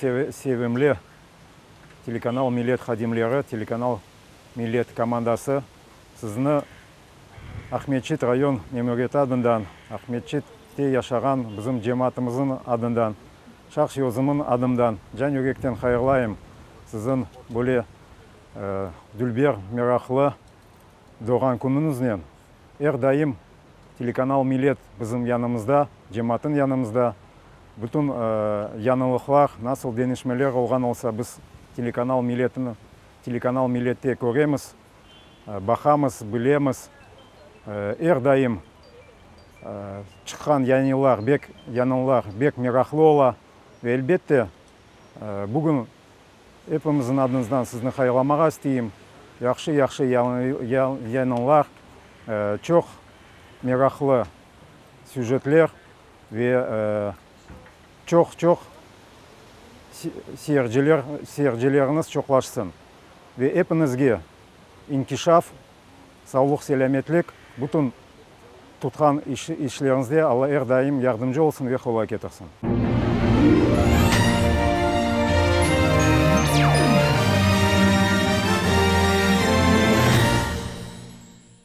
Ve sevimli telekanal Millet hadimleri, telekanal Millet komandası sizni Aqmescit rayon memuriyeti adından, Aqmescitte yaşağan bizim cemaatımıznıñ adından, şahsiy özümniñ adımdan can-yürekten hayırlayım siziñ böyle dülber, meraqlı doğğan künüñiznen. Er daim telekanal Millet bizim yanımızda, cemaatın yanımızda. Bütün yañılıqlar, nasıl deñişmeler olğan olsa, biz telekanal Milletni, telekanal Millette köremiz, baqamız, bilemiz. Er daim çıqqan yayınlar bek, yañılıqlar bek meraqlı ola. Ve elbette, bugün Epimizniñ adınızdan sizni hayırlamağa isteyim. Yahşı-yahşı yayınlar, çoq meraqlı süjetler ve çoq-çoq seyirciler, seyircileriñiz çoqlaşsın. Ve epiñizge inkişaf, savluq-selâmetlik, bütün tutqan işleriñizde Alla er daim yardımcı olsun ve qolay ketirsin.